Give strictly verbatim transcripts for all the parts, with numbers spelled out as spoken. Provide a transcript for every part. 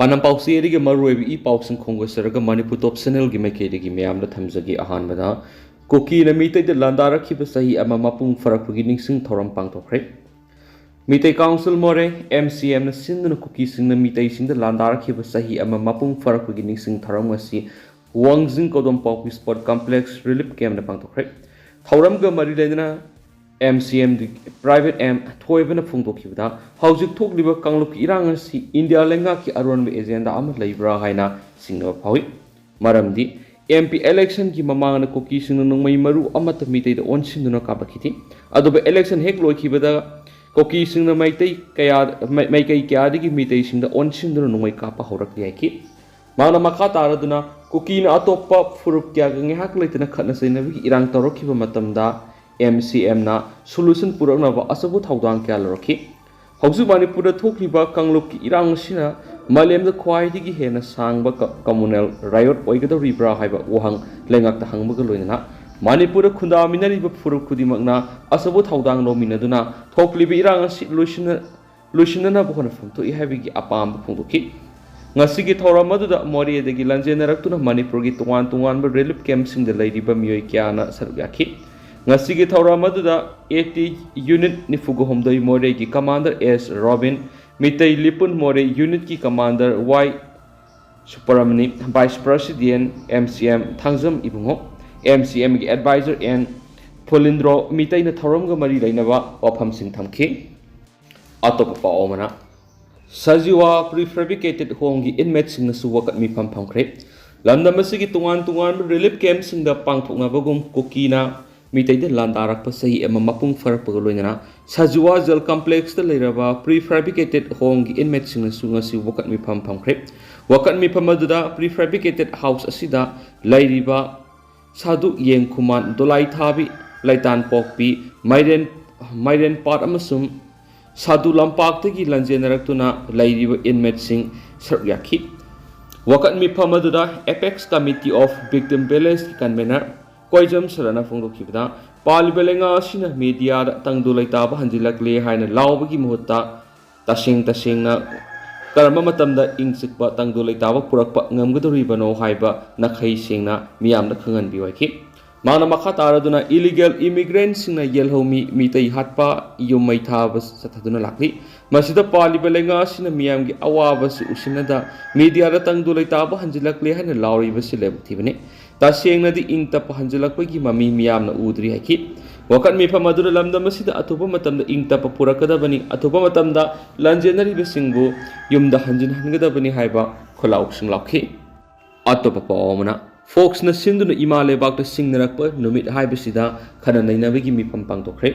ꯄꯥꯟꯗꯝ ꯄꯥꯎꯆꯦ ꯑꯗꯨꯒꯤ ꯃꯔꯨꯑꯣꯏꯕ ꯏ ꯄꯥꯎꯁꯤꯡ ꯈꯣꯝꯒꯠꯆꯔꯒ ꯃꯅꯤꯄꯨꯔ ꯇꯣꯞ ꯆꯦꯅꯦꯜꯒꯤ ꯃꯥꯏꯀꯩꯗꯒꯤ ꯃꯌꯥꯝꯗ ꯊꯝꯖꯒꯦ꯫ ꯑꯍꯥꯟꯕꯗ, ꯀꯨꯀꯤꯅ ꯃꯤꯇꯩꯗ ꯂꯥꯟꯗꯥꯔꯛꯈꯤꯕ ꯆꯍꯤ ꯑꯃ ꯃꯄꯨꯡ ꯐꯥꯔꯛꯄꯒꯤ ꯅꯤꯡꯁꯤꯡ ꯊꯧꯔꯝ ꯄꯥꯡꯊꯣꯛꯈ꯭ꯔꯦ꯫ ꯃꯤꯇꯩ ꯀꯥꯎꯟꯁꯤꯜ ꯃꯣꯔꯦ, ꯑꯦꯝ ꯁꯤ ꯑꯦꯝꯅ ꯁꯤꯟꯗꯨꯅ ꯀꯨꯀꯤꯁꯤꯡꯅ ꯃꯤꯇꯩꯁꯤꯡꯗ ꯂꯥꯟꯗꯥꯔꯛꯈꯤꯕ ꯆꯍꯤ ꯑꯃ ꯃꯄꯨꯡ ꯐꯥꯔꯛꯄꯒꯤ ꯅꯤꯡꯁꯤꯡ ꯊꯧꯔꯝ ꯑꯁꯤ ꯋꯥꯡꯖꯤꯡ ꯀꯧꯗꯣꯝꯄꯥꯎꯄꯤ ꯁ꯭ꯄꯣꯔꯠ ꯀꯝꯄ꯭ꯂꯦꯛꯁ ꯔꯤꯂꯤꯐ ꯀꯦꯝꯞꯅ ꯄꯥꯡꯊꯣꯛꯈ꯭ꯔꯦ꯫ ꯊꯧꯔꯝꯒ ꯃꯔꯤ ꯂꯩꯅꯅ M C M private M ꯊꯣꯏꯕꯅ ꯐꯣꯡꯗꯣꯛꯈꯤꯕꯗ, ꯍꯧꯖꯤꯛ ꯊꯣꯛꯂꯤꯕ ꯀꯥꯡꯂꯨꯞꯀꯤ ꯏꯔꯥꯡ ꯑꯁꯤ ꯏꯟꯗꯤꯌꯥ ꯂꯩꯉꯥꯛꯀꯤ ꯑꯔꯣꯟꯕ ꯑꯦꯖꯦꯟꯗꯥ ꯑꯃ ꯂꯩꯕ꯭ꯔꯥ ꯍꯥꯏꯅ ꯆꯤꯡꯅꯕ ꯐꯥꯎꯏ꯫ ꯃꯔꯝꯗꯤ ꯑꯦꯝ ꯄꯤ ꯏꯂꯦꯛꯁꯟꯒꯤ ꯃꯃꯥꯡꯗ ꯀꯨꯀꯤꯁꯤꯡꯅ ꯅꯣꯡꯃꯩ ꯃꯔꯨ ꯑꯃꯠꯇ ꯃꯤꯇꯩꯗ ꯑꯣꯟꯁꯤꯟꯗꯨꯅ ꯀꯥꯞꯂꯛꯈꯤꯗꯦ꯫ ꯑꯗꯨꯕꯨ ꯏꯂꯦꯛꯁꯟ ꯍꯦꯛ ꯂꯣꯏꯈꯤꯕꯗ ꯀꯨꯀꯤꯁꯤꯡꯅ ꯃꯩꯇꯩ ꯀꯌꯥ, ꯃꯥꯏ-, ꯃꯥꯏꯀꯩ ꯀꯌꯥꯗꯒꯤ ꯃꯤꯇꯩꯁꯤꯡꯗ ꯑꯣꯟꯁꯤꯟꯗꯨꯅ ꯅꯣꯡꯃꯩ ꯀꯥꯞꯄ ꯍꯧꯔꯛꯂꯦ ꯍꯥꯏꯈꯤ꯫ ꯃꯍꯥꯛꯅ ꯃꯈꯥ ꯇꯥꯔꯗꯨꯅ, ꯀꯨꯀꯤꯅ ꯑꯇꯣꯞꯄ ꯐꯨꯔꯨꯞ ꯀꯌꯥꯒ ꯉꯥꯏꯍꯥꯛ ꯂꯩꯇꯅ ꯈꯠꯅ ꯆꯩꯅꯕꯒꯤ ꯏꯔꯥꯡ ꯇꯧꯔꯛꯈꯤꯕ ꯃꯇꯝꯗ ꯑꯦꯝ ꯁꯤ ꯑꯦꯝꯅ ꯁꯣꯂꯨꯁꯟ ꯄꯨꯔꯛꯅꯕ ꯑꯆꯧꯕ ꯊꯧꯗꯥꯡ ꯀꯌꯥ ꯂꯧꯔꯛꯈꯤ꯫ ꯍꯧꯖꯤꯛ ꯃꯅꯤꯄꯨꯔꯗ ꯊꯣꯛꯂꯤꯕ ꯀꯥꯡꯂꯨꯞꯀꯤ ꯏꯔꯥꯡ ꯑꯁꯤꯅ ꯃꯥꯂꯦꯝꯗ ꯈ꯭ꯋꯥꯏꯗꯒꯤ ꯍꯦꯟꯅ ꯁꯥꯡꯕ ꯀ-, ꯀꯝꯃꯨꯅꯦꯜ ꯔꯥꯏꯌꯣꯠ ꯑꯣꯏꯒꯗꯧꯔꯤꯕ꯭ꯔꯥ ꯍꯥꯏꯕ ꯋꯥꯍꯪ ꯂꯩꯉꯥꯛꯇ ꯍꯪꯕꯒ ꯂꯣꯏꯅꯅ, ꯃꯅꯤꯄꯨꯔꯗ ꯈꯨꯟꯗꯥꯃꯤꯟꯅꯔꯤꯕ ꯐꯨꯔꯨꯞ ꯈꯨꯗꯤꯡꯃꯛꯅ ꯑꯆꯧꯕ ꯊꯧꯗꯥꯡ ꯂꯧꯃꯤꯟꯅꯗꯨꯅ ꯊꯣꯛꯂꯤꯕ ꯏꯔꯥꯡ ꯑꯁꯤ ꯂꯣꯏꯁꯤꯟꯅ-, ꯂꯣꯏꯁꯤꯟꯅꯅꯕ ꯍꯣꯠꯅꯐꯝ ꯊꯣꯛꯏ ꯍꯥꯏꯕꯒꯤ ꯑꯄꯥꯝꯕ ꯐꯣꯡꯗꯣꯛꯈꯤ꯫ ꯉꯁꯤꯒꯤ ꯊꯧꯔꯝ ꯑꯗꯨꯗ ꯃꯣꯔꯦꯗꯒꯤ ꯂꯥꯟꯖꯦꯟꯅꯔꯛꯇꯨꯅ ꯃꯅꯤꯄꯨꯔꯒꯤ ꯇꯣꯉꯥꯟ ꯇꯣꯉꯥꯟꯕ ꯔꯤꯂꯤꯐ ꯀꯦꯝꯞꯁꯤꯡꯗ ꯂꯩꯔꯤꯕ ꯃꯤꯑꯣꯏ ꯀꯌꯥꯅ ꯁꯔꯨꯛ ꯌꯥꯈꯤ꯫ ꯉꯁꯤꯒꯤ ꯊꯧꯔꯝ ꯑꯗꯨꯗ ꯑꯦ ꯇꯤ ꯌꯨꯅꯤꯠ ꯅꯤꯐꯨꯒ ꯍꯨꯝꯗꯣꯏ ꯃꯣꯔꯦꯒꯤ ꯀꯃꯥꯟꯗꯔ ꯑꯦꯁ ꯔꯣꯕꯤꯟ, ꯃꯤꯇꯩ ꯂꯤꯄꯨꯟ ꯃꯣꯔꯦ ꯌꯨꯅꯤꯠꯀꯤ ꯀꯃꯥꯟꯗꯔ ꯋꯥꯏ ꯁꯨꯄꯔꯃꯅꯤ, vice president M C M Thangjam Ibungo, M C ꯑꯦꯝꯒꯤ ꯑꯦꯗꯚꯥꯏꯖꯔ ꯑꯦꯟ ꯐꯨꯂꯤꯟꯗ꯭ꯔꯣ ꯃꯤꯇꯩꯅ ꯊꯧꯔꯝꯒ ꯃꯔꯤ ꯂꯩꯅꯕ ꯋꯥꯐꯝꯁꯤꯡ ꯊꯝꯈꯤ꯫ ꯑꯇꯣꯞꯄ ꯄꯥꯎ ꯑꯃꯅ, ꯁꯖꯤꯋꯥ ꯄ꯭ꯔꯤꯐꯦꯕ꯭ꯔꯤꯀꯦꯇꯦꯠ ꯍꯣꯝꯒꯤ ꯏꯟꯃꯦꯠꯁꯤꯡꯅꯁꯨ ꯋꯥꯀꯠ ꯃꯤꯐꯝ ꯐꯝꯈ꯭ꯔꯦ꯫ ꯂꯝꯗꯝ ꯑꯁꯤꯒꯤ ꯇꯣꯉꯥꯟ ꯇꯣꯉꯥꯟꯕ ꯔꯤꯂꯤꯐ ꯀꯦꯝꯞꯁꯤꯡꯗ ꯄꯥꯡꯊꯣꯛꯅꯕꯒꯨꯝ ꯀꯨꯀꯤꯅ ꯃꯤꯇꯩꯗ ꯂꯥꯟꯗꯥꯔꯛꯄ ꯆꯍꯤ ꯑꯃ ꯃꯄꯨꯡ ꯐꯥꯔꯛꯄꯒ ꯂꯣꯏꯅꯅ ꯁꯖꯤꯋꯥ ꯖꯦꯜ ꯀꯝꯄ꯭ꯂꯦꯛꯁꯇ ꯂꯩꯔꯕ ꯄ꯭ꯔꯤꯐꯦꯕ꯭ꯔꯤꯀꯦꯇꯦꯠ ꯍꯣꯝꯒꯤ ꯏꯟꯃꯦꯠꯁꯤꯡꯅꯁꯨ ꯉꯁꯤ ꯋꯥꯀꯠ ꯃꯤꯐꯝ ꯐꯝꯈ꯭ꯔꯦ꯫ ꯋꯥꯀꯠ ꯃꯤꯐꯝ ꯑꯗꯨꯗ ꯄ꯭ꯔꯤꯐꯦꯕ꯭ꯔꯤꯀꯦꯇꯦꯠ ꯍꯥꯎꯁ ꯑꯁꯤꯗ ꯂꯩꯔꯤꯕ ꯁꯥꯗꯨ ꯌꯦꯡꯈꯨꯃꯥꯟ, ꯗꯣꯂꯥꯏꯊꯥꯕꯤ, ꯂꯩꯇꯥꯟꯄꯣꯛꯄꯤ, ꯃꯥꯏꯔꯦꯟ, ꯃꯥꯏꯔꯦꯟ ꯄꯥꯠ ꯑꯃꯁꯨꯡ ꯁꯥꯗꯨ ꯂꯝꯄꯥꯛꯇꯒꯤ ꯂꯥꯟꯖꯦꯟꯅꯔꯛꯇꯨꯅ ꯂꯩꯔꯤꯕ ꯏꯟꯃꯦꯠꯁꯤꯡ ꯁꯔꯨꯛ ꯌꯥꯈꯤ꯫ ꯋꯥꯀꯠ ꯃꯤꯐꯝ ꯑꯗꯨꯗ Apex Committee of Victim Villageꯀꯤ ꯀꯟꯚꯦꯅꯔ ꯀꯣꯏꯖꯝ ꯁꯔꯠꯅ ꯐꯣꯡꯗꯣꯛꯈꯤꯕꯗ, ꯄꯥꯜꯂꯤꯕ ꯂꯩꯉꯥꯛ ꯑꯁꯤꯅ ꯃꯦꯗꯤꯌꯥꯗ ꯇꯪꯗꯨ ꯂꯩꯇꯥꯕ ꯍꯟꯖꯤꯜꯂꯛꯂꯦ ꯍꯥꯏꯅ ꯂꯥꯎꯕꯒꯤ ꯃꯍꯨꯠꯇ ꯇꯁꯦꯡ ꯇꯁꯦꯡꯅ ꯀꯔꯝꯕ ꯃꯇꯝꯗ ꯏꯪ ꯆꯤꯛꯄ ꯇꯪꯗꯨ ꯂꯩꯇꯥꯕ ꯄꯨꯔꯛꯄ ꯉꯝꯒꯗꯧꯔꯤꯕꯅꯣ ꯍꯥꯏꯕ ꯅꯥꯈꯩ ꯁꯦꯡꯅ ꯃꯤꯌꯥꯝꯗ ꯈꯪꯍꯟꯕꯤꯌꯨ ꯍꯥꯏꯈꯤ꯫ ꯃꯍꯥꯛꯅ ꯃꯈꯥ ꯇꯥꯔꯗꯨꯅ illegal immigrantꯁꯤꯡꯅ ꯌꯦꯜꯍꯧꯃꯤ ꯃꯤꯇꯩ ꯍꯥꯠꯄ, ꯌꯨꯝ ꯃꯩ ꯊꯥꯕ ꯆꯠꯊꯗꯨꯅ ꯂꯥꯛꯂꯤ꯫ ꯃꯁꯤꯗ ꯄꯥꯜꯂꯤꯕ ꯂꯩꯉꯥꯛ ꯑꯁꯤꯅ ꯃꯤꯌꯥꯝꯒꯤ ꯑꯋꯥꯕꯁꯤ ꯎꯁꯤꯟꯅꯗ ꯃꯤꯗꯤꯌꯥꯗ ꯇꯪꯗꯨ ꯂꯩꯇꯥꯕ ꯍꯟꯖꯤꯜꯂꯛꯂꯦ ꯍꯥꯏꯅ ꯂꯥꯎꯔꯤꯕꯁꯤ ꯂꯥꯏꯕꯛ ꯊꯤꯕꯅꯤ꯫ ꯇꯁꯦꯡꯅꯗꯤ ꯏꯪ ꯇꯞꯄ ꯍꯟꯖꯤꯜꯂꯛꯄꯒꯤ ꯃꯃꯤ ꯃꯤꯌꯥꯝꯅ ꯎꯗ꯭ꯔꯤ ꯍꯥꯏꯈꯤ꯫ ꯋꯥꯀꯠ ꯃꯤꯐꯝ ꯑꯗꯨꯗ ꯂꯝꯗꯝ ꯑꯁꯤꯗ ꯑꯊꯨꯕ ꯃꯇꯝꯗ ꯏꯪ ꯇꯞꯄ ꯄꯨꯔꯛꯀꯗꯕꯅꯤ, ꯑꯊꯨꯕ ꯃꯇꯝꯗ ꯂꯥꯟꯖꯦꯟꯅꯔꯤꯕꯁꯤꯡꯕꯨ ꯌꯨꯝꯗ ꯍꯟꯖꯤꯟꯍꯟꯒꯗꯕꯅꯤ ꯍꯥꯏꯕ ꯈꯨꯜꯂꯥꯎꯁꯤꯡ ꯂꯥꯎꯈꯤ꯫ ꯑꯇꯣꯞꯄ ꯄꯥꯎ ꯑꯃꯅ, ꯐꯣꯛꯁꯅ ꯁꯤꯟꯗꯨꯅ ꯏꯃꯥ ꯂꯩꯕꯥꯛꯇ ꯁꯤꯡꯅꯔꯛꯄ ꯅꯨꯃꯤꯠ ꯍꯥꯏꯕꯁꯤꯗ ꯈꯟꯅ ꯅꯩꯅꯕꯒꯤ ꯃꯤꯐꯝ ꯄꯥꯡꯊꯣꯛꯈ꯭ꯔꯦ꯫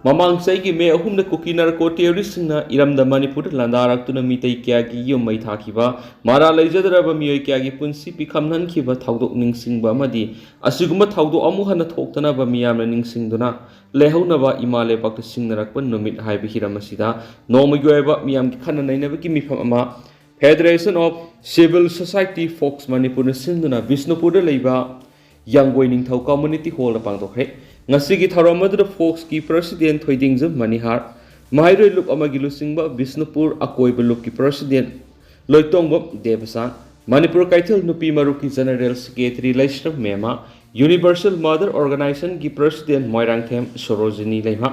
ꯃꯃꯥꯡ ꯆꯍꯤꯒꯤ ꯃꯦ ꯑꯍꯨꯝꯗ ꯀꯨꯀꯤ ꯅꯥꯔꯀꯣ ꯇꯦꯔꯣꯔꯤꯁꯁꯤꯡꯅ ꯏꯔꯝꯗꯝ ꯃꯅꯤꯄꯨꯔꯗ ꯂꯥꯟꯗꯥꯔꯛꯇꯨꯅ ꯃꯤꯇꯩ ꯀꯌꯥꯒꯤ ꯌꯨꯝ ꯃꯩ ꯊꯥꯈꯤꯕ, ꯃꯔꯥꯜ ꯂꯩꯖꯗ꯭ꯔꯕ ꯃꯤꯑꯣꯏ ꯀꯌꯥꯒꯤ ꯄꯨꯟꯁꯤ ꯄꯤꯈꯝꯅꯍꯟꯈꯤꯕ ꯊꯧꯗꯣꯛ ꯅꯤꯡꯁꯤꯡꯕ ꯑꯃꯗꯤ ꯑꯁꯤꯒꯨꯝꯕ ꯊꯧꯗꯣꯛ ꯑꯃꯨꯛ ꯍꯟꯅ ꯊꯣꯛꯇꯅꯕ ꯃꯤꯌꯥꯝꯅ ꯅꯤꯡꯁꯤꯡꯗꯨꯅ ꯂꯩꯍꯧꯅꯕ ꯏꯃꯥ ꯂꯩꯕꯥꯛꯇ ꯁꯤꯡꯅꯔꯛꯄ ꯅꯨꯃꯤꯠ ꯍꯥꯏꯕ ꯍꯤꯔꯝ ꯑꯁꯤꯗ ꯅꯣꯡꯃꯒꯤ ꯑꯣꯏꯕ ꯃꯤꯌꯥꯝꯒꯤ ꯈꯟꯅ ꯅꯩꯅꯕꯒꯤ ꯃꯤꯐꯝ ꯑꯃ Federation of Civil Society Fox ꯃꯅꯤꯄꯨꯔꯅ ꯁꯤꯟꯗꯨꯅ ꯕꯤꯁꯅꯨꯄꯨꯔꯗ ꯂꯩꯕ ꯌꯥꯡꯒꯣꯏ ꯅꯤꯡꯊꯧ ꯀꯝꯃ꯭ꯌꯨꯅꯤꯇꯤ ꯍꯣꯜꯗ ꯄꯥꯡꯊꯣꯛꯈ꯭ꯔꯦ꯫ ꯉꯁꯤꯒꯤ ꯊꯧꯔꯝ ꯑꯗꯨꯗ ꯐꯣꯛꯁꯀꯤ ꯄ꯭ꯔꯁꯤꯗꯦꯟ ꯊꯣꯏꯗꯤꯡꯖꯝ ꯃꯅꯤꯍꯥꯔ, ꯃꯍꯩꯔꯣꯏ ꯂꯨꯞ ꯑꯃꯒꯤ ꯂꯨꯆꯤꯡꯕ ꯕꯤꯁꯅꯨꯄꯨꯔ ꯑꯀꯣꯏꯕ ꯂꯨꯞꯀꯤ ꯄ꯭ꯔꯁꯤꯗꯦꯟ ꯂꯣꯏꯇꯣꯡꯕꯝ ꯗꯦꯕꯆꯥꯟ, ꯃꯅꯤꯄꯨꯔ ꯀꯩꯊꯦꯜ ꯅꯨꯄꯤ ꯃꯔꯨꯞꯀꯤ general secretary Leishram Mema, universal mother ꯑꯣꯔꯒꯅꯥꯏꯖꯦꯁꯟꯒꯤ ꯄ꯭ꯔꯁꯤꯗꯦꯟ ꯃꯣꯏꯔꯥꯡꯊꯦꯝ ꯁꯣꯔꯣꯖꯤꯅꯤ ꯂꯩꯃ,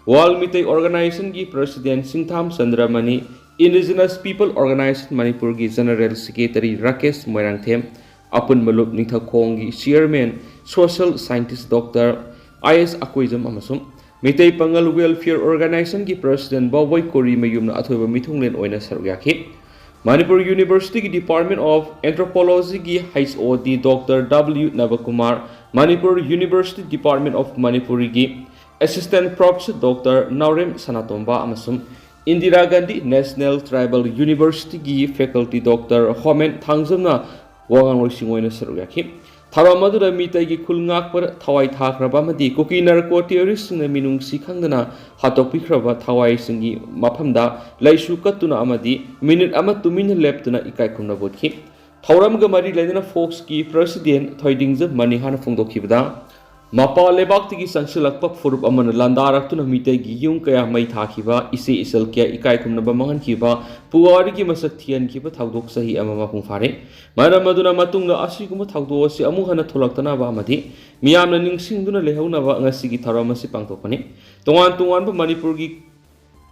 ꯋꯥꯔꯜ ꯃꯤꯇꯩ ꯑꯣꯔꯒꯅꯥꯏꯖꯦꯁꯟꯒꯤ president Singtham Chandramani, indigenous people organization ꯃꯅꯤꯄꯨꯔꯒꯤ ꯖꯦꯅꯔꯦꯜ ꯁꯦꯀ꯭ꯔꯦꯇꯔꯤ ꯔꯥꯀꯦꯁ ꯃꯣꯏꯔꯥꯡꯊꯦꯝ, ꯑꯄꯨꯟꯕ ꯂꯨꯞ ꯅꯤꯡꯊꯧꯈꯣꯡꯒꯤ chairman social scientist doctor I S ꯑꯀꯣꯏꯖꯝ ꯑꯃꯁꯨꯡ ꯃꯤꯇꯩ ꯄꯥꯉꯜ ꯋꯦꯜꯐꯤꯌꯔ ꯑꯣꯔꯒꯅꯥꯏꯖꯦꯁꯟꯒꯤ ꯄ꯭ꯔꯁꯤꯗꯦꯟ ꯕꯥꯎꯕꯣꯏ ꯀꯣꯔꯤꯃꯌꯨꯝꯅ ꯑꯊꯣꯏꯕ ꯃꯤꯊꯨꯡꯂꯦꯟ ꯑꯣꯏꯅ ꯁꯔꯨꯛ ꯌꯥꯈꯤ꯫ ꯃꯅꯤꯄꯨꯔ ꯌꯨꯅꯤꯚꯔꯁꯤꯇꯤꯒꯤ ꯗꯤꯄꯥꯔꯠꯃꯦꯟ ꯑꯣꯐ ꯑꯦꯟꯊ꯭ꯔꯣꯄꯣꯂꯣꯖꯤꯒꯤ H O D doctor W Nabakumar, Manipur university department of ꯃꯅꯤꯄꯨꯔꯤꯒꯤ assistant professor doctor Naorem Sanatomba ꯑꯃꯁꯨꯡ ꯏꯟꯗꯤꯔꯥ ꯒꯥꯟꯙꯤ ꯅꯦꯁꯅꯦꯜ ꯇ꯭ꯔꯥꯏꯕꯦꯜ ꯌꯨꯅꯤꯚꯔꯁꯤꯇꯤꯒꯤ ꯐꯦꯀꯜꯇꯤ ꯗꯣꯛꯇꯔ ꯍꯣꯃꯦꯟ ꯊꯥꯡꯖꯝꯅ ꯋꯥꯉꯥꯡꯂꯣꯏꯁꯤꯡ ꯑꯣꯏꯅ ꯁꯔꯨꯛ ꯌꯥꯈꯤ꯫ ꯊꯧꯔꯝ ꯑꯗꯨꯗ ꯃꯤꯇꯩꯒꯤ ꯈꯨꯜ ꯉꯥꯛꯄꯗ ꯊꯋꯥꯏ ꯊꯥꯈ꯭ꯔꯕ ꯑꯃꯗꯤ ꯀꯨꯀꯤ ꯅꯥꯔꯀꯣ ꯇꯦꯔꯣꯔꯤꯁꯁꯤꯡꯅ ꯃꯤꯅꯨꯡꯁꯤ ꯈꯪꯗꯅ ꯍꯥꯠꯇꯣꯛꯄꯤꯈ꯭ꯔꯕ ꯊꯋꯥꯏꯁꯤꯡꯒꯤ ꯃꯐꯝꯗ ꯂꯩꯁꯨ ꯀꯠꯇꯨꯅ ꯑꯃꯗꯤ ꯃꯤꯅꯤꯠ ꯑꯃ ꯇꯨꯃꯤꯟꯅ ꯂꯦꯞꯇꯨꯅ ꯏꯀꯥꯏ ꯈꯨꯝꯅꯕ ꯎꯠꯈꯤ꯫ ꯊꯧꯔꯝꯒ ꯃꯔꯤ ꯂꯩꯅꯅ ꯐꯣꯛꯁꯀꯤ ꯄ꯭ꯔꯁꯤꯗꯦꯟ ꯊꯣꯏꯗꯤꯡꯖꯝ ꯃꯅꯤꯍꯥꯅ ꯐꯣꯡꯗꯣꯛꯈꯤꯕꯗ, ꯃꯄꯥꯟ ꯂꯩꯕꯥꯛꯇꯒꯤ ꯆꯪꯁꯤꯜꯂꯛꯄ ꯐꯨꯔꯨꯞ ꯑꯃꯅ ꯂꯥꯟꯗꯥꯔꯛꯇꯨꯅ ꯃꯤꯇꯩꯒꯤ ꯌꯨꯝ ꯀꯌꯥ ꯃꯩ ꯊꯥꯈꯤꯕ, ꯏꯆꯦ ꯏꯆꯜ ꯀꯌꯥ ꯏꯀꯥꯏ ꯈꯨꯝꯅꯕ ꯃꯥꯡꯍꯟꯈꯤꯕ, ꯄꯨꯋꯥꯔꯤꯒꯤ ꯃꯁꯛ ꯊꯤꯍꯟꯈꯤꯕ ꯊꯧꯗꯣꯛ ꯆꯍꯤ ꯑꯃ ꯃꯄꯨꯡ ꯐꯥꯔꯦ꯫ ꯃꯔꯝ ꯑꯗꯨꯅ ꯃꯇꯨꯡꯗ ꯑꯁꯤꯒꯨꯝꯕ ꯊꯧꯗꯣꯛ ꯑꯁꯤ ꯑꯃꯨꯛ ꯍꯟꯅ ꯊꯣꯛꯂꯛꯇꯅꯕ ꯑꯃꯗꯤ ꯃꯤꯌꯥꯝꯅ ꯅꯤꯡꯁꯤꯡꯗꯨꯅ ꯂꯩꯍꯧꯅꯕ ꯉꯁꯤꯒꯤ ꯊꯧꯔꯝ ꯑꯁꯤ ꯄꯥꯡꯊꯣꯛꯄꯅꯤ꯫ ꯇꯣꯉꯥꯟ ꯇꯣꯉꯥꯟꯕ ꯃꯅꯤꯄꯨꯔꯒꯤ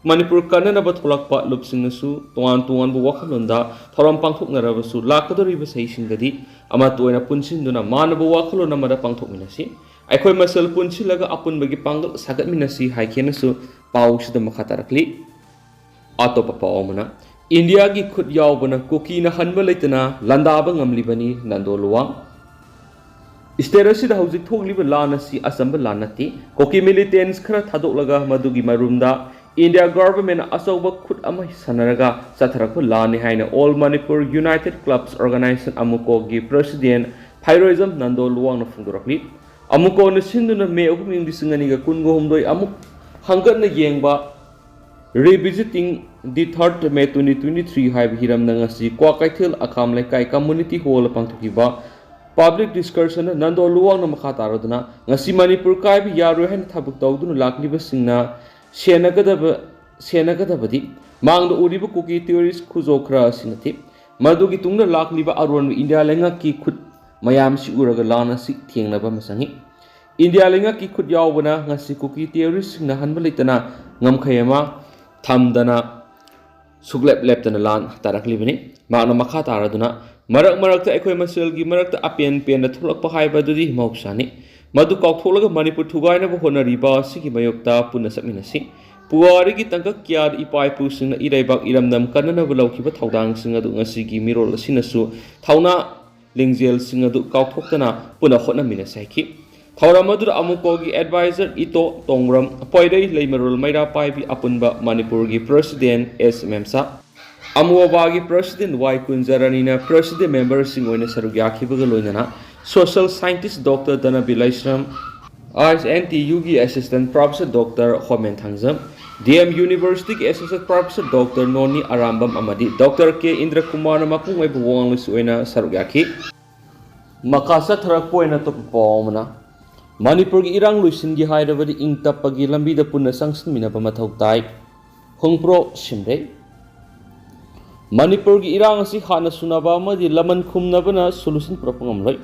ꯃꯅꯤꯄꯨꯔ ꯀꯟꯅꯅꯕ ꯊꯣꯛꯂꯛꯄ ꯂꯨꯞꯁꯤꯡꯅꯁꯨ ꯇꯣꯉꯥꯟ ꯇꯣꯉꯥꯟꯕ ꯋꯥꯈꯜꯂꯣꯟꯗ ꯊꯧꯔꯝ ꯄꯥꯡꯊꯣꯛꯅꯔꯕꯁꯨ, ꯂꯥꯛꯀꯗꯧꯔꯤꯕ ꯆꯍꯤꯁꯤꯡꯗꯗꯤ ꯑꯃꯠꯇ ꯑꯣꯏꯅ ꯄꯨꯟꯁꯤꯟꯗꯨꯅ ꯃꯥꯟꯅꯕ ꯋꯥꯈꯜꯂꯣꯟ ꯑꯃꯗ ꯄꯥꯡꯊꯣꯛꯃꯤꯟꯅꯁꯤ꯫ ꯑꯩꯈꯣꯏ ꯃꯁꯦꯜ ꯄꯨꯟꯁꯤꯜꯂꯒ ꯑꯄꯨꯟꯕꯒꯤ ꯄꯥꯡꯒꯜ ꯁꯥꯒꯠꯃꯤꯟꯅꯁꯤ ꯍꯥꯏꯈꯤꯅꯁꯨ ꯄꯥꯎꯁꯤꯗ ꯃꯈꯥ ꯇꯥꯔꯛꯂꯤ꯫ ꯑꯇꯣꯞꯄ ꯄꯥꯎ ꯑꯃꯅ, ꯏꯟꯗꯤꯌꯥꯒꯤ ꯈꯨꯠ ꯌꯥꯎꯕꯅ ꯀꯨꯀꯤꯅ ꯍꯟꯕ ꯂꯩꯇꯅ ꯂꯥꯟꯗꯥꯕ ꯉꯝꯂꯤꯕꯅꯤ, ꯅꯟꯗꯣ ꯂꯨꯋꯥꯡ꯫ ꯁ꯭ꯇꯦꯠ ꯑꯁꯤꯗ ꯍꯧꯖꯤꯛ ꯊꯣꯛꯂꯤꯕ ꯂꯥꯟ ꯑꯁꯤ ꯑꯆꯝꯕ ꯂꯥꯟ ꯅꯠꯇꯦ꯫ ꯀꯨꯀꯤ ꯃꯤꯂꯤꯇꯦꯟꯁ ꯈꯔ ꯊꯥꯗꯣꯛꯂꯒ ꯃꯗꯨꯒꯤ ꯃꯔꯨꯝꯗ ꯏꯟꯗꯤꯌꯥ ꯒꯚꯔꯟꯃꯦꯟꯠꯅ ꯑꯆꯧꯕ ꯈꯨꯠ ꯑꯃ ꯁꯥꯟꯅꯔꯒ ꯆꯠꯊꯔꯛꯄ ꯂꯥꯟꯅꯤ ꯍꯥꯏꯅ all Manipur united clubs organization, ꯑꯃꯨꯀꯣꯒꯤ ꯄ꯭ꯔꯦꯁꯤꯗꯦꯟꯠ ꯐꯥꯏꯔꯣꯏꯖꯝ ꯅꯟꯗꯣ ꯂꯨꯋꯥꯡꯅ ꯐꯣꯡꯗꯣꯔꯛꯂꯤ꯫ ꯑꯃꯨꯀꯣꯅ ꯁꯤꯟꯗꯨꯅ ꯃꯦ ꯑꯍꯨꯝ, ꯏꯪ ꯂꯤꯁꯤꯡ ꯑꯅꯤꯒ ꯀꯨꯟꯒ ꯍꯨꯝꯗꯣꯏ ꯑꯃꯨꯛ ꯍꯪꯒꯠꯅ ꯌꯦꯡꯕ Revisiting the Third May twenty twenty-three ꯍꯥꯏꯕ ꯍꯤꯔꯝꯗ ꯉꯁꯤ ꯀ꯭ꯋꯥꯀꯩꯊꯦꯜ ꯑꯈꯥꯝ ꯂꯩꯀꯥꯏ ꯀꯝꯃꯨꯅꯤꯇꯤ ꯍꯣꯜꯗ ꯄꯥꯡꯊꯣꯛꯈꯤꯕ ꯄꯕ꯭ꯂꯤꯛ ꯗꯤꯁꯀꯁꯟꯗ ꯅꯟꯗꯣ ꯂꯨꯋꯥꯡꯅ ꯃꯈꯥ ꯇꯥꯔꯗꯨꯅ ꯉꯁꯤ ꯃꯅꯤꯄꯨꯔ ꯀꯥꯏꯕ ꯌꯥꯔꯣꯏ ꯍꯥꯏꯅ ꯊꯕꯛ ꯇꯧꯗꯨꯅ ꯂꯥꯛꯂꯤꯕꯁꯤꯡꯅ ꯁꯦꯟꯅꯒꯗꯕ, ꯁꯦꯟꯅꯒꯗꯕꯗꯤ ꯃꯥꯡꯗ ꯎꯔꯤꯕ ꯀꯨꯀꯤ ꯇꯦꯔꯣꯔꯤꯁ ꯈꯨꯖꯣ ꯈꯔ ꯑꯁꯤ ꯅꯠꯇꯦ꯫ ꯃꯗꯨꯒꯤ ꯇꯨꯡꯗ ꯂꯥꯛꯂꯤꯕ ꯑꯔꯣꯟꯕ ꯏꯟꯗꯤꯌꯥ ꯂꯩꯉꯥꯛꯀꯤ ꯈꯨꯠ ꯃꯌꯥꯝꯁꯤ ꯎꯔꯒ ꯂꯥꯟ ꯑꯁꯤ ꯊꯦꯡꯅꯕ ꯑꯃ ꯆꯪꯏ꯫ ꯏꯟꯗꯤꯌꯥ ꯂꯩꯉꯥꯛꯀꯤ ꯈꯨꯠ ꯌꯥꯎꯕꯅ ꯉꯁꯤ ꯀꯨꯀꯤ ꯇꯦꯔꯣꯔꯤꯁꯁꯤꯡꯅ ꯍꯟꯕ ꯂꯩꯇꯅ ꯉꯝꯈꯩ ꯑꯃ ꯊꯝꯗꯅ ꯁꯨꯛꯂꯦꯞ ꯂꯦꯞꯇꯅ ꯂꯥꯟ ꯇꯥꯔꯛꯂꯤꯕꯅꯤ꯫ ꯃꯍꯥꯛꯅ ꯃꯈꯥ ꯇꯥꯔꯗꯨꯅ, ꯃꯔꯛ ꯃꯔꯛꯇ ꯑꯩꯈꯣꯏ ꯃꯁꯦꯜꯒꯤ ꯃꯔꯛꯇ ꯑꯄꯦꯟ ꯄꯦꯟꯗ ꯊꯣꯛꯂꯛꯄ ꯍꯥꯏꯕꯗꯨꯗꯤ ꯃꯍꯧꯁꯥꯅꯤ꯫ ꯃꯗꯨ ꯀꯥꯎꯊꯣꯛꯂꯒ ꯃꯅꯤꯄꯨꯔ ꯊꯨꯒꯥꯏꯅꯕ ꯍꯣꯠꯅꯔꯤꯕ ꯑꯁꯤꯒꯤ ꯃꯥꯌꯣꯛꯇ ꯄꯨꯟꯅ ꯆꯠꯃꯤꯟꯅꯁꯤ꯫ ꯄꯨꯋꯥꯔꯤꯒꯤ ꯇꯥꯡꯀꯛ ꯀꯌꯥꯗ ꯏꯄꯥ ꯏꯄꯨꯁꯤꯡꯅ ꯏꯔꯩꯕꯥꯛ ꯏꯔꯝꯗꯝ ꯀꯟꯅꯅꯕ ꯂꯧꯈꯤꯕ ꯊꯧꯗꯥꯡꯁꯤꯡ ꯑꯗꯨ ꯉꯁꯤꯒꯤ ꯃꯤꯔꯣꯜ ꯑꯁꯤꯅꯁꯨ ꯊꯧꯅꯥ ꯂꯤꯡꯖꯦꯜꯁꯤꯡ ꯑꯗꯨ ꯀꯥꯎꯊꯣꯛꯇꯅ ꯄꯨꯟꯅ ꯍꯣꯠꯅꯃꯤꯟꯅꯁꯤ ꯍꯥꯏꯈꯤ꯫ ꯊꯧꯔꯝ ꯑꯗꯨꯗ ꯑꯃꯨꯀꯣꯒꯤ ꯑꯦꯗꯚꯥꯏꯖꯔ ꯏꯇꯣ ꯇꯣꯡꯕ꯭ꯔꯝ, ꯄꯣꯏꯔꯩ ꯂꯩꯃꯔꯣꯜ ꯃꯩꯔꯥ ꯄꯥꯏꯕꯤ ꯑꯄꯨꯟꯕ ꯃꯅꯤꯄꯨꯔꯒꯤ ꯄ꯭ꯔꯦꯁꯤꯗꯦꯟꯠ ꯑꯦꯁ ꯃꯦꯝꯁꯥ, ꯑꯃꯨꯑꯣꯕꯥꯒꯤ ꯄ꯭ꯔꯦꯁꯤꯗꯦꯟꯠ ꯋꯥꯏ ꯀꯨꯟꯖꯔꯥꯅꯤꯅ ꯄ꯭ꯔꯦꯁꯤꯗꯦꯟꯠ ꯃꯦꯝꯕꯔꯁꯤꯡ ꯑꯣꯏꯅ ꯁꯔꯨꯛ ꯌꯥꯈꯤꯕꯒ ꯂꯣꯏꯅꯅ social scientist doctor Dhanabir Leishram, I S N T ꯌꯨꯒꯤ assistant professor doctor Homen Thangjam, D M ꯌꯨꯅꯤꯚꯔꯁꯤꯇꯤꯒꯤ associate professor doctor Noni Arambam ꯑꯃꯗꯤ ꯗꯣꯛꯇꯔ ꯀꯦ ꯏꯟꯗ꯭ꯔꯀꯨꯃꯥꯔꯅ ꯃꯄꯨꯡ ꯑꯣꯏꯕ ꯋꯥꯉꯥꯡꯂꯣꯏꯁꯨ ꯑꯣꯏꯅ ꯁꯔꯨꯛ ꯌꯥꯈꯤ꯫ ꯃꯈꯥ ꯆꯠꯊꯔꯛꯄ ꯑꯣꯏꯅ ꯑꯇꯣꯞꯄ ꯄꯥꯎ ꯑꯃꯅ, ꯃꯅꯤꯄꯨꯔꯒꯤ ꯏꯔꯥꯡ ꯂꯣꯏꯁꯤꯟꯒꯦ ꯍꯥꯏꯔꯕꯗꯤ ꯏꯪ ꯇꯞꯄꯒꯤ ꯂꯝꯕꯤꯗ ꯄꯨꯟꯅ ꯆꯪꯁꯤꯟꯃꯤꯟꯅꯕ ꯃꯊꯧ ꯇꯥꯏ꯫ ꯈꯣꯡꯄ꯭ꯔꯣ ꯁꯤꯝꯔꯦ꯫ ꯃꯅꯤꯄꯨꯔꯒꯤ ꯏꯔꯥꯡ ꯑꯁꯤ ꯍꯥꯟꯅ ꯁꯨꯅꯕ ꯑꯃꯗꯤ ꯂꯃꯟ ꯈꯨꯝꯅꯕꯅ solution ꯄꯨꯔꯛꯄ ꯉꯝꯂꯣꯏ꯫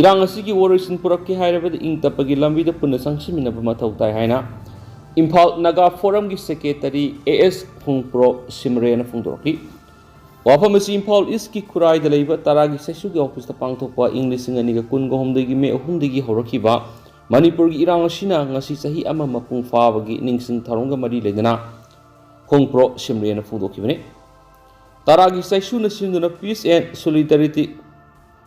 ꯏꯔꯥꯡ ꯑꯁꯤꯒꯤ ꯋꯥꯔꯣꯏꯁꯤꯟ ꯄꯨꯔꯛꯀꯦ ꯍꯥꯏꯔꯕꯗꯤ ꯏꯪ ꯇꯞꯄꯒꯤ ꯂꯝꯕꯤꯗ ꯄꯨꯟꯅ ꯆꯪꯁꯤꯟꯃꯤꯟꯅꯕ ꯃꯊꯧ ꯇꯥꯏ ꯍꯥꯏꯅ ꯏꯝꯐꯥꯜ ꯅꯥꯒꯥ ꯐꯣꯔꯝꯒꯤ ꯁꯦꯀ꯭ꯔꯦꯇꯔꯤ ꯑꯦ ꯑꯦꯁ ꯈꯣꯡꯄ꯭ꯔꯣ ꯁꯤꯝꯔꯦꯅ ꯐꯣꯡꯗꯣꯔꯛꯂꯤ꯫ ꯋꯥꯐꯝ ꯑꯁꯤ ꯏꯝꯐꯥꯜ ꯏꯁꯀꯤ ꯈꯨꯔꯥꯏꯗ ꯂꯩꯕ ꯇꯔꯥꯒꯤ ꯆꯩꯁꯨꯒꯤ ꯑꯣꯐꯤꯁꯇ ꯄꯥꯡꯊꯣꯛꯄ ꯏꯪ ꯂꯤꯁꯤꯡ ꯑꯅꯤꯒ ꯀꯨꯟꯒ ꯍꯨꯝꯗꯣꯏꯒꯤ ꯃꯦ ꯑꯍꯨꯝꯗꯒꯤ ꯍꯧꯔꯛꯈꯤꯕ ꯃꯅꯤꯄꯨꯔꯒꯤ ꯏꯔꯥꯡ ꯑꯁꯤꯅ ꯉꯁꯤ ꯆꯍꯤ ꯑꯃ ꯃꯄꯨꯡ ꯐꯥꯕꯒꯤ ꯅꯤꯡꯁꯤꯡ ꯊꯧꯔꯝꯒ ꯃꯔꯤ ꯂꯩꯅꯅ ꯈꯣꯡꯄ꯭ꯔꯣ ꯁꯤꯝꯔꯦꯅ ꯐꯣꯡꯗꯣꯛꯈꯤꯕꯅꯤ꯫ ꯇꯔꯥꯒꯤ ꯆꯩꯁꯨꯅ ꯁꯤꯟꯗꯨꯅ Peace and Solidarity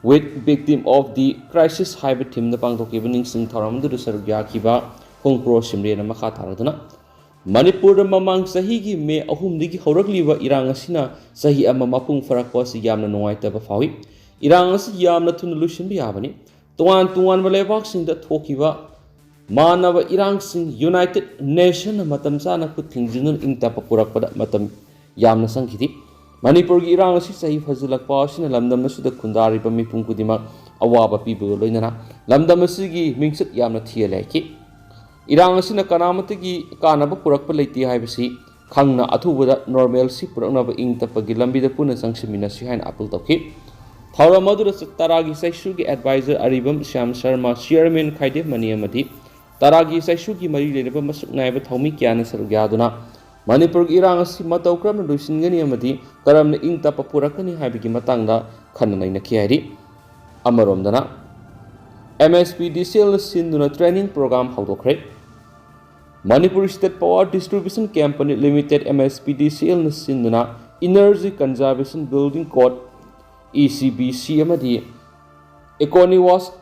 with Victim of the Crisis ꯍꯥꯏꯕ ꯊꯤꯝꯗ ꯄꯥꯡꯊꯣꯛꯈꯤꯕ ꯅꯤꯡꯁꯤꯡ ꯊꯧꯔꯝ ꯑꯗꯨꯗ ꯁꯔꯨꯛ ꯌꯥꯈꯤꯕ ꯈꯣꯡꯄ꯭ꯔꯣ ꯁꯤꯝꯔꯦꯅ ꯃꯈꯥ ꯇꯥꯔꯗꯨꯅ ꯃꯅꯤꯄꯨꯔꯗ ꯃꯃꯥꯡ ꯆꯍꯤꯒꯤ ꯃꯦ ꯑꯍꯨꯝꯗꯒꯤ ꯍꯧꯔꯛꯂꯤꯕ ꯏꯔꯥꯡ ꯑꯁꯤꯅ ꯆꯍꯤ ꯑꯃ ꯃꯄꯨꯡ ꯐꯥꯔꯛꯄ ꯑꯁꯤ ꯌꯥꯝꯅ ꯅꯨꯡꯉꯥꯏꯇꯕ ꯐꯥꯎꯏ꯫ ꯏꯔꯥꯡ ꯑꯁꯤ ꯌꯥꯝꯅ ꯊꯨꯅ ꯂꯣꯏꯁꯤꯟꯕ ꯌꯥꯕꯅꯤ꯫ ꯇꯣꯉꯥꯟ ꯇꯣꯉꯥꯟꯕ ꯂꯩꯕꯥꯛꯁꯤꯡꯗ ꯊꯣꯛꯈꯤꯕ ꯃꯥꯟꯅꯕ ꯏꯔꯥꯡꯁꯤꯡ United Nation ꯅ ꯃꯇꯝ ꯆꯥꯅ ꯈꯨꯠ ꯊꯤꯡꯖꯤꯟꯗꯨꯅ ꯏꯪ ꯇꯞꯄ ꯄꯨꯔꯛꯄꯗ ꯃꯇꯝ ꯌꯥꯝꯅ ꯆꯪꯈꯤꯗꯦ꯫ ꯃꯅꯤꯄꯨꯔꯒꯤ ꯏꯔꯥꯡ ꯑꯁꯤ ꯆꯍꯤ ꯐꯖꯤꯜꯂꯛꯄ ꯑꯁꯤꯅ ꯂꯝꯗꯝ ꯑꯁꯤꯗ ꯈꯨꯟꯗꯥꯔꯤꯕ ꯃꯤꯄꯨꯝ ꯈꯨꯗꯤꯡꯃꯛ ꯑꯋꯥꯕ ꯄꯤꯕꯒ ꯂꯣꯏꯅꯅ ꯂꯝꯗꯝ ꯑꯁꯤꯒꯤ ꯃꯤꯡꯆꯠ ꯌꯥꯝꯅ ꯊꯤꯍꯜꯂꯦ ꯍꯥꯏꯈꯤ꯫ ꯏꯔꯥꯡ ꯑꯁꯤꯅ ꯀꯅꯥꯃꯠꯇꯒꯤ ꯀꯥꯟꯅꯕ ꯄꯨꯔꯛꯄ ꯂꯩꯇꯦ ꯍꯥꯏꯕꯁꯤ ꯈꯪꯅ ꯑꯊꯨꯕꯗ normalcy ꯄꯨꯔꯛꯅꯕ ꯏꯪ ꯇꯞꯄꯒꯤ ꯂꯝꯕꯤꯗ ꯄꯨꯟꯅ ꯆꯪꯁꯤꯟꯃꯤꯟꯅꯁꯤ ꯍꯥꯏꯅ appeal ꯇꯧꯈꯤ꯫ ꯊꯧꯔꯝ ꯑꯗꯨꯗ ꯇꯔꯥꯒꯤ ꯆꯩꯁꯨꯒꯤ advisor ꯑꯔꯤꯕꯝ ꯁ꯭ꯌꯥꯝ ꯁꯔꯃ, chairman ꯈꯥꯏꯗꯦꯝ ꯃꯅꯤ ꯑꯃꯗꯤ ꯇꯔꯥꯒꯤ ꯆꯩꯁꯨꯒꯤ ꯃꯔꯤ ꯂꯩꯅꯕ ꯃꯁꯛ ꯅꯥꯏꯕ ꯊꯧꯃꯤ ꯀꯌꯥꯅ ꯁꯔꯨꯛ ꯌꯥꯗꯨꯅ ꯃꯅꯤꯄꯨꯔꯒꯤ ꯏꯔꯥꯡ ꯑꯁꯤ ꯃꯇꯧ ꯀꯔꯝꯅ ꯂꯣꯏꯁꯤꯟꯒꯅꯤ ꯑꯃꯗꯤ ꯀꯔꯝꯅ ꯏꯪ ꯇꯞꯄ ꯄꯨꯔꯛꯀꯅꯤ ꯍꯥꯏꯕꯒꯤ ꯃꯇꯥꯡꯗ ꯈꯟꯅ ꯅꯩꯅꯈꯤ ꯍꯥꯏꯔꯤ꯫ ꯑꯃꯔꯣꯝꯗꯅ MSPDCL ꯅ ꯁꯤꯟꯗꯨꯅ training program ꯍꯧꯗꯣꯛꯈ꯭ꯔꯦ꯫ Manipur State Power Distribution Company Limited, MSPDCL ꯅ ꯁꯤꯟꯗꯨꯅ Energy Conservation Building Code, ECBC ꯑꯃꯗꯤ Econowatt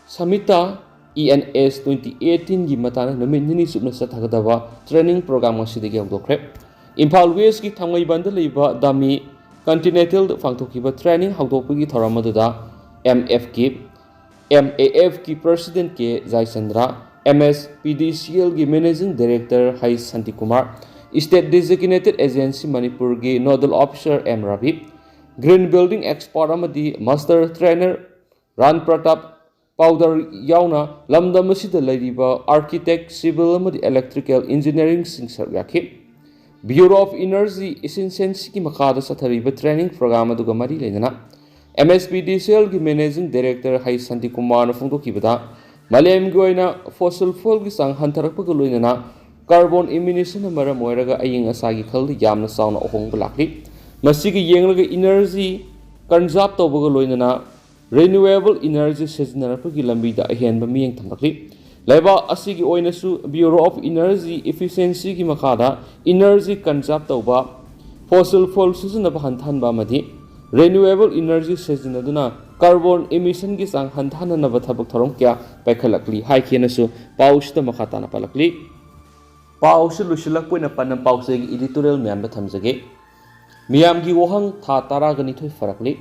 Samhita, ENS twenty eighteen ꯒꯤ ꯃꯇꯥꯡꯗ ꯅꯨꯃꯤꯠ ꯅꯤꯅꯤ ꯆꯨꯞꯅ ꯆꯠꯊꯒꯗꯕ training program ꯉꯁꯤꯗꯒꯤ ꯍꯧꯗꯣꯛꯈ꯭ꯔꯦ꯫ ꯏꯝꯐꯥꯜ West ꯀꯤ ꯊꯥꯡꯃꯩꯕꯟꯗ ꯂꯩꯕ ꯗꯥꯃꯤ Continental ꯗ ꯄꯥꯡꯊꯣꯛꯈꯤꯕ training ꯍꯧꯗꯣꯛꯄꯒꯤ ꯊꯧꯔꯝ ꯑꯗꯨꯗ MF ꯀꯤ, MAF ꯀꯤ President ꯀꯦ ꯖꯥꯏꯆꯟꯗ꯭ꯔ, MSPDCL ꯒꯤ Managing Director ꯍꯩ ꯁꯥꯟꯇꯤꯀꯨꯃꯥꯔ, State Designated Agency ꯃꯅꯤꯄꯨꯔꯒꯤ Nodal Officer M Rabi, Green Building Expert ꯑꯃꯗꯤ Master Trainer ꯔꯥꯝ ꯄ꯭ꯔꯇꯥꯞ ꯄꯥꯎꯗꯔ ꯌꯥꯎꯅ ꯂꯝꯗꯝ ꯑꯁꯤꯗ ꯂꯩꯔꯤꯕ architect, civil ꯑꯃꯗꯤ electrical engineeringꯁꯤꯡ ꯁꯔꯨꯛ ꯌꯥꯈꯤ꯫ Bureau of Energy Efficiencyꯒꯤ ꯃꯈꯥꯗ ꯆꯠꯊꯔꯤꯕ training program ꯑꯗꯨꯒ ꯃꯔꯤ ꯂꯩꯅꯅ MSPDCLꯒꯤ Managing Director ꯍꯩ ꯁꯥꯟꯇꯤꯀꯨꯃꯥꯔꯅ ꯐꯣꯡꯗꯣꯛꯈꯤꯕꯗ, ꯃꯥꯂꯦꯝꯒꯤ ꯑꯣꯏꯅ fossil fuelꯒꯤ ꯆꯥꯡ ꯍꯟꯊꯔꯛꯄꯒ ꯂꯣꯏꯅꯅ carbon emissionꯅ ꯃꯔꯝ ꯑꯣꯏꯔꯒ ꯑꯏꯪ ꯑꯁꯥꯒꯤ ꯈꯜꯗ ꯌꯥꯝꯅ ꯆꯥꯎꯅ ꯑꯍꯣꯡꯕ ꯂꯥꯛꯂꯤ꯫ ꯃꯁꯤꯒ ꯌꯦꯡꯂꯒ energy conserve ꯇꯧꯕꯒ ꯂꯣꯏꯅꯅ renewable energy ꯁꯤꯖꯤꯟꯅꯔꯛꯄꯒꯤ ꯂꯝꯕꯤꯗ ꯑꯍꯦꯟꯕ ꯃꯤꯠꯌꯦꯡ ꯊꯝꯂꯛꯂꯤ꯫ ꯂꯩꯕꯥꯛ ꯑꯁꯤꯒꯤ ꯑꯣꯏꯅꯁꯨ Bureau of Energy Efficiencyꯒꯤ ꯃꯈꯥꯗ energy conserve ꯇꯧꯕ, fossil fuel ꯁꯤꯖꯤꯟꯅꯕ ꯍꯟꯊꯍꯟꯕ ꯑꯃꯗꯤ renewable energy ꯁꯤꯖꯤꯟꯅꯗꯨꯅ carbon emissionꯒꯤ ꯆꯥꯡ ꯍꯟꯊꯍꯟꯅꯕ ꯊꯕꯛ ꯊꯧꯔꯝ ꯀꯌꯥ ꯄꯥꯏꯈꯠꯂꯛꯂꯤ ꯍꯥꯏꯈꯤꯅꯁꯨ ꯄꯥꯎꯁꯤꯗ ꯃꯈꯥ ꯇꯥꯅ ꯄꯜꯂꯛꯂꯤ꯫ ꯄꯥꯎꯁꯤ ꯂꯣꯏꯁꯤꯜꯂꯛꯄ ꯑꯣꯏꯅ ꯄꯥꯟꯗꯝ ꯄꯥꯎꯆꯦꯒꯤ editorial ꯃꯌꯥꯝꯗ ꯊꯝꯖꯒꯦ꯫ ꯃꯤꯌꯥꯝꯒꯤ ꯋꯥꯍꯪ ꯊꯥ ꯇꯔꯥꯒ ꯅꯤꯊꯣꯏ ꯐꯔꯛꯂꯤ꯫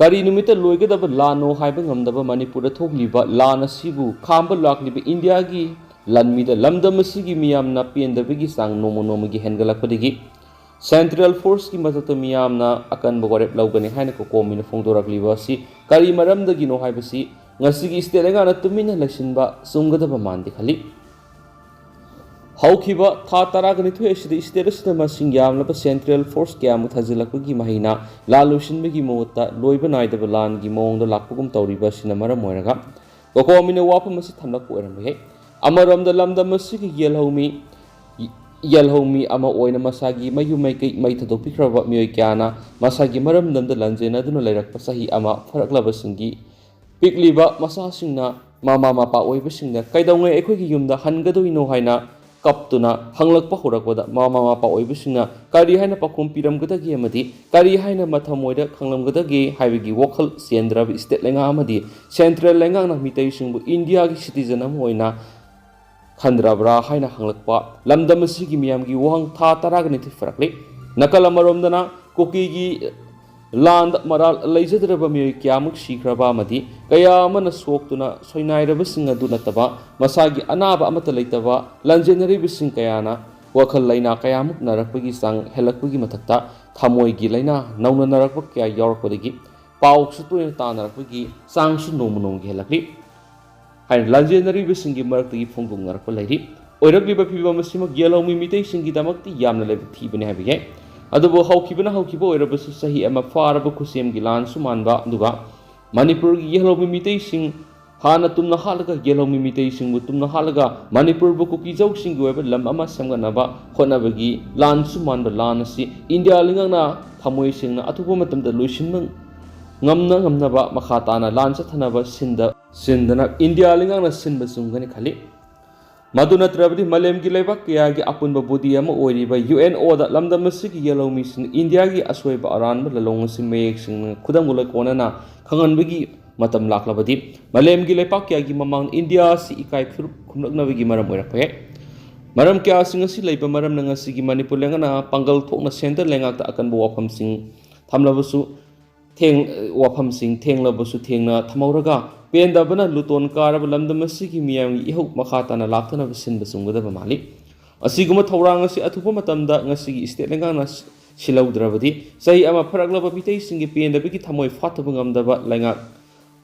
ꯀꯔꯤ ꯅꯨꯃꯤꯠꯇ ꯂꯣꯏꯒꯗꯕ ꯂꯥꯟꯅꯣ ꯍꯥꯏꯕ ꯉꯝꯗꯕ ꯃꯅꯤꯄꯨꯔꯗ ꯊꯣꯛꯂꯤꯕ ꯂꯥꯟ ꯑꯁꯤꯕꯨ ꯈꯥꯝꯕ ꯂꯥꯛꯂꯤꯕ ꯏꯟꯗꯤꯌꯥꯒꯤ ꯂꯥꯟꯃꯤꯗ ꯂꯝꯗꯝ ꯑꯁꯤꯒꯤ ꯃꯤꯌꯥꯝꯅ ꯄꯦꯟꯗꯕꯒꯤ ꯆꯥꯡ ꯅꯣꯡꯃ ꯅꯣꯡꯃꯒꯤ ꯍꯦꯟꯒꯠꯂꯛꯄꯗꯒꯤ central forceꯀꯤ ꯃꯊꯛꯇ ꯃꯤꯌꯥꯝꯅ ꯑꯀꯟꯕ ꯋꯥꯔꯦꯞ ꯂꯧꯒꯅꯤ ꯍꯥꯏꯅ ꯀꯣꯀꯣꯃꯤꯅ ꯐꯣꯡꯗꯣꯔꯛꯂꯤꯕ ꯑꯁꯤ ꯀꯔꯤ ꯃꯔꯝꯗꯒꯤꯅꯣ ꯍꯥꯏꯕꯁꯤ ꯉꯁꯤꯒꯤ state ꯂꯩꯉꯥꯛꯅ ꯇꯨꯃꯤꯟꯅ ꯂꯩꯁꯤꯟꯕ ꯆꯨꯝꯒꯗꯕ ꯃꯥꯟꯗꯦ ꯈꯜꯂꯤ꯫ ꯍꯧꯈꯤꯕ ꯊꯥ ꯇꯔꯥꯒ ꯅꯤꯊꯣꯏ ꯑꯁꯤꯗ state ꯑꯁꯤꯗ ꯃꯁꯤꯡ ꯌꯥꯝꯂꯕ central force ꯀꯌꯥꯃꯨꯛ ꯊꯥꯖꯤꯜꯂꯛꯄꯒꯤ ꯃꯍꯩꯅ ꯂꯥꯟ ꯂꯣꯏꯁꯤꯟꯕꯒꯤ ꯃꯍꯨꯠꯇ ꯂꯣꯏꯕ ꯅꯥꯏꯗꯕ ꯂꯥꯟꯒꯤ ꯃꯑꯣꯡꯗ ꯂꯥꯛꯄꯒꯨꯝ ꯇꯧꯔꯤꯕ ꯑꯁꯤꯅ ꯃꯔꯝ ꯑꯣꯏꯔꯒ ꯀꯣꯀꯣꯃꯤꯅ ꯋꯥꯐꯝ ꯑꯁꯤ ꯊꯝꯂꯛꯄ ꯑꯣꯏꯔꯝꯕ ꯌꯥꯏ꯫ ꯑꯃꯔꯣꯝꯗ ꯂꯝꯗꯝ ꯑꯁꯤꯒꯤ ꯌꯦꯜꯍꯧꯃꯤ, ꯌꯦꯜꯍꯧꯃꯤ ꯑꯃ ꯑꯣꯏꯅ ꯃꯁꯥꯒꯤ ꯃꯌꯨꯝ ꯃꯩꯀꯩ ꯃꯩ ꯊꯥꯗꯣꯛꯄꯤꯈ꯭ꯔꯕ ꯃꯤꯑꯣꯏ ꯀꯌꯥꯅ ꯃꯁꯥꯒꯤ ꯃꯔꯝꯗꯝꯗ ꯂꯥꯟꯖꯦꯟꯅꯗꯨꯅ ꯂꯩꯔꯛꯄ ꯆꯍꯤ ꯑꯃ ꯐꯥꯔꯛꯂꯕꯁꯤꯡꯒꯤ ꯄꯤꯛꯂꯤꯕ ꯃꯆꯥꯁꯤꯡꯅ ꯃꯃꯥ ꯃꯄꯥ ꯑꯣꯏꯕꯁꯤꯡꯅ ꯀꯩꯗꯧꯉꯩ ꯑꯩꯈꯣꯏꯒꯤ ꯌꯨꯝꯗ ꯍꯟꯒꯗꯣꯏꯅꯣ ꯍꯥꯏꯅ ꯀꯞꯇꯨꯅ ꯍꯪꯂꯛꯄ ꯍꯧꯔꯛꯄꯗ ꯃꯃꯥ ꯃꯄꯥ ꯑꯣꯏꯕꯁꯤꯡꯅ ꯀꯔꯤ ꯍꯥꯏꯅ ꯄꯥꯎꯈꯨꯝ ꯄꯤꯔꯝꯒꯗꯒꯦ ꯑꯃꯗꯤ ꯀꯔꯤ ꯍꯥꯏꯅ ꯃꯊꯃꯣꯏꯗ ꯈꯪꯂꯝꯒꯗꯒꯦ ꯍꯥꯏꯕꯒꯤ ꯋꯥꯈꯜ ꯆꯦꯟꯗ꯭ꯔꯕ state ꯂꯩꯉꯥꯛ ꯑꯃꯗꯤ central ꯂꯩꯉꯥꯛꯅ ꯃꯤꯇꯩꯁꯤꯡꯕꯨ ꯏꯟꯗꯤꯌꯥꯒꯤ citizen ꯑꯃ ꯑꯣꯏꯅ ꯈꯟꯗ꯭ꯔꯕ꯭ꯔꯥ ꯍꯥꯏꯅ ꯍꯪꯂꯛꯄ ꯂꯝꯗꯝ ꯑꯁꯤꯒꯤ ꯃꯤꯌꯥꯝꯒꯤ ꯋꯥꯍꯪ ꯊꯥ ꯇꯔꯥꯒ ꯅꯤꯊꯣꯏ ꯐꯔꯛꯂꯤ꯫ ꯅꯥꯀꯜ ꯑꯃꯔꯣꯝꯗꯅ ꯀꯨꯀꯤꯒꯤ ꯂꯥꯟꯗ ꯃꯔꯥꯜ ꯂꯩꯖꯗ꯭ꯔꯕ ꯃꯤꯑꯣꯏ ꯀꯌꯥꯃꯨꯛ ꯁꯤꯈ꯭ꯔꯕ ꯑꯃꯗꯤ ꯀꯌꯥ ꯑꯃꯅ ꯁꯣꯛꯇꯨꯅ ꯁꯣꯏꯅꯥꯏꯔꯕꯁꯤꯡ ꯑꯗꯨ ꯅꯠꯇꯕ ꯃꯁꯥꯒꯤ ꯑꯅꯥꯕ ꯑꯃꯠꯇ ꯂꯩꯇꯕ ꯂꯥꯟꯖꯦꯟꯅꯔꯤꯕꯁꯤꯡ ꯀꯌꯥꯅ ꯋꯥꯈꯜ ꯂꯩꯅꯥ ꯀꯌꯥꯃꯨꯛ ꯅꯥꯔꯛꯄꯒꯤ ꯆꯥꯡ ꯍꯦꯜꯂꯛꯄꯒꯤ ꯃꯊꯛꯇ ꯊꯃꯣꯏꯒꯤ ꯂꯥꯏꯅꯥ ꯅꯧꯅ ꯅꯥꯔꯛꯄ ꯀꯌꯥ ꯌꯥꯎꯔꯛꯄꯗꯒꯤ ꯄꯥꯎꯁꯨ ꯇꯣꯏꯅ ꯇꯥꯅꯔꯛꯄꯒꯤ ꯆꯥꯡꯁꯨ ꯅꯣꯡꯃ ꯅꯣꯡꯃꯒꯤ ꯍꯦꯜꯂꯛꯂꯤ ꯍꯥꯏꯅ ꯂꯥꯟꯖꯦꯟꯅꯔꯤꯕꯁꯤꯡꯒꯤ ꯃꯔꯛꯇꯒꯤ ꯐꯣꯡꯗꯣꯛꯅꯔꯛꯄ ꯂꯩꯔꯤ꯫ ꯑꯣꯏꯔꯛꯂꯤꯕ ꯐꯤꯕꯝ ꯑꯁꯤꯃꯛ ꯌꯦꯜꯍꯧꯃꯤ ꯃꯤꯇꯩꯁꯤꯡꯒꯤꯗꯃꯛꯇꯤ ꯌꯥꯝꯅ ꯂꯥꯏꯕꯛ ꯊꯤꯕꯅꯤ ꯍꯥꯏꯕ ꯌꯥꯏ꯫ ꯑꯗꯨꯕꯨ ꯍꯧꯈꯤꯕꯅ ꯍꯧꯈꯤꯕ ꯑꯣꯏꯔꯕꯁꯨ, ꯆꯍꯤ ꯑꯃ ꯐꯥꯔꯕ ꯈꯨꯠꯁꯦꯝꯒꯤ ꯂꯥꯟꯁꯨ ꯃꯥꯟꯕ, ꯑꯗꯨꯒ ꯃꯅꯤꯄꯨꯔꯒꯤ ꯌꯦꯜꯍꯧꯃꯤ ꯃꯤꯇꯩꯁꯤꯡ ꯍꯥꯟꯅ ꯇꯨꯝꯅ ꯍꯥꯠꯂꯒ ꯌꯦꯜꯍꯧꯃꯤ ꯃꯤꯇꯩꯁꯤꯡꯕꯨ ꯇꯨꯝꯅ ꯍꯥꯠꯂꯒ ꯃꯅꯤꯄꯨꯔꯕꯨ ꯀꯨꯀꯤꯖꯧꯁꯤꯡꯒꯤ ꯑꯣꯏꯕ ꯂꯝ ꯑꯃ ꯁꯦꯝꯒꯠꯅꯕ ꯍꯣꯠꯅꯕꯒꯤ ꯂꯥꯟꯁꯨ ꯃꯥꯟꯕ ꯂꯥꯟ ꯑꯁꯤ ꯏꯟꯗꯤꯌꯥ ꯂꯩꯉꯥꯛꯅ ꯊꯃꯣꯏ ꯁꯦꯡꯅ ꯑꯊꯨꯕ ꯃꯇꯝꯗ ꯂꯣꯏꯁꯤꯟꯕ ꯉꯝꯅ ꯉꯝꯅꯕ ꯃꯈꯥ ꯇꯥꯅ ꯂꯥꯟ ꯆꯠꯊꯅꯕ ꯁꯤꯟꯗ ꯁꯤꯟꯗꯅ ꯏꯟꯗꯤꯌꯥ ꯂꯩꯉꯥꯛꯅ ꯁꯤꯟꯕ ꯆꯨꯝꯒꯅꯤ ꯈꯜꯂꯤ꯫ ꯃꯗꯨ ꯅꯠꯇ꯭ꯔꯕꯗꯤ ꯃꯥꯂꯦꯝꯒꯤ ꯂꯩꯕꯥꯛ ꯀꯌꯥꯒꯤ ꯑꯄꯨꯟꯕ ꯕꯣꯗꯤ ꯑꯃ ꯑꯣꯏꯔꯤꯕ ꯌꯨ ꯑꯦꯟ ꯑꯣꯗ ꯂꯝꯗꯝ ꯑꯁꯤꯒꯤ ꯌꯦꯜꯍꯧꯃꯤꯁꯤꯡꯅ ꯏꯟꯗꯤꯌꯥꯒꯤ ꯑꯁꯣꯏꯕ ꯑꯔꯥꯟꯕ ꯂꯂꯣꯡ ꯑꯁꯤ ꯃꯌꯦꯛ ꯁꯦꯡꯅ ꯈꯨꯗꯝ ꯂꯣꯏꯀꯣꯟꯅꯅ ꯈꯪꯍꯟꯕꯒꯤ ꯃꯇꯝ ꯂꯥꯛꯂꯕꯗꯤ ꯃꯥꯂꯦꯝꯒꯤ ꯂꯩꯄꯥꯛ ꯀꯌꯥꯒꯤ ꯃꯃꯥꯡꯗ ꯏꯟꯗꯤꯌꯥ ꯑꯁꯤ ꯏꯀꯥꯏ ꯈꯨꯝꯅꯛꯅꯕꯒꯤ ꯃꯔꯝ ꯑꯣꯏꯔꯛꯄ ꯌꯥꯏ꯫ ꯃꯔꯝ ꯀꯌꯥꯁꯤꯡ ꯑꯁꯤ ꯂꯩꯕ ꯃꯔꯝꯅ ꯉꯁꯤꯒꯤ ꯃꯅꯤꯄꯨꯔ ꯂꯩꯉꯥꯛꯅ ꯄꯥꯡꯒꯜ ꯊꯣꯛꯅ ꯁꯦꯟꯇꯔ ꯂꯩꯉꯥꯛꯇ ꯑꯀꯟꯕ ꯋꯥꯐꯝꯁꯤꯡ ꯊꯝꯂꯕꯁꯨ ꯊꯦꯡ-, ꯋꯥꯐꯝꯁꯤꯡ ꯊꯦꯡꯂꯕꯁꯨ ꯊꯦꯡꯅ ꯊꯝꯍꯧꯔꯒ ꯄꯦꯟꯗꯕꯅ ꯂꯨꯇꯣꯟ ꯀꯥꯔꯕ ꯂꯝꯗꯝ ꯑꯁꯤꯒꯤ ꯃꯤꯌꯥꯝꯒꯤ ꯏꯍꯧ ꯃꯈꯥ ꯇꯥꯅ ꯂꯥꯛꯇꯅꯕ ꯁꯤꯟꯕ ꯆꯨꯝꯒꯗꯕ ꯃꯥꯜꯂꯤ꯫ ꯑꯁꯤꯒꯨꯝꯕ ꯊꯧꯔꯥꯡ ꯑꯁꯤ ꯑꯊꯨꯕ ꯃꯇꯝꯗ ꯉꯁꯤꯒꯤ state ꯂꯩꯉꯥꯛꯅ ꯁꯤꯜꯍꯧꯗ꯭ꯔꯕꯗꯤ ꯆꯍꯤ ꯑꯃ ꯐꯥꯔꯛꯂꯕ ꯃꯤꯇꯩꯁꯤꯡꯒꯤ ꯄꯦꯟꯗꯕꯒꯤ ꯊꯃꯣꯏ ꯐꯥꯊꯕ ꯉꯝꯗꯕ ꯂꯩꯉꯥꯛ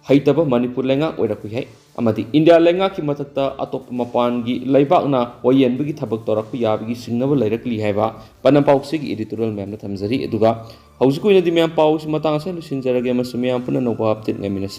ꯍꯩꯇꯕ ꯃꯅꯤꯄꯨꯔ ꯂꯩꯉꯥꯛ ꯑꯣꯏꯔꯛꯄ ꯌꯥꯏ ꯑꯃꯗꯤ ꯏꯟꯗꯤꯌꯥ ꯂꯩꯉꯥꯛꯀꯤ ꯃꯊꯛꯇ ꯑꯇꯣꯞꯄ ꯃꯄꯥꯟꯒꯤ ꯂꯩꯕꯥꯛꯅ ꯋꯥꯌꯦꯟꯕꯒꯤ ꯊꯕꯛ ꯇꯧꯔꯛꯄ ꯌꯥꯕꯒꯤ ꯆꯤꯡꯅꯕ ꯂꯩꯔꯛꯂꯤ ꯍꯥꯏꯕ ꯄꯥꯎꯆꯦꯒꯤ editorial ꯃꯌꯥꯝꯗ ꯊꯝꯖꯔꯤ꯫ ꯑꯗꯨꯒ ꯍꯧꯖꯤꯛꯀꯤ ꯑꯣꯏꯅꯗꯤ ꯃꯌꯥꯝ ꯄꯥꯎꯁꯤ ꯃꯇꯥꯡ ꯑꯁꯤꯗ ꯂꯣꯏꯁꯤꯟꯖꯔꯒꯦ ꯑꯃꯁꯨꯡ ꯃꯌꯥꯝ ꯄꯨꯟꯅ ꯑꯅꯧꯕ update ꯉꯥꯏꯃꯤꯟꯅꯁꯤ꯫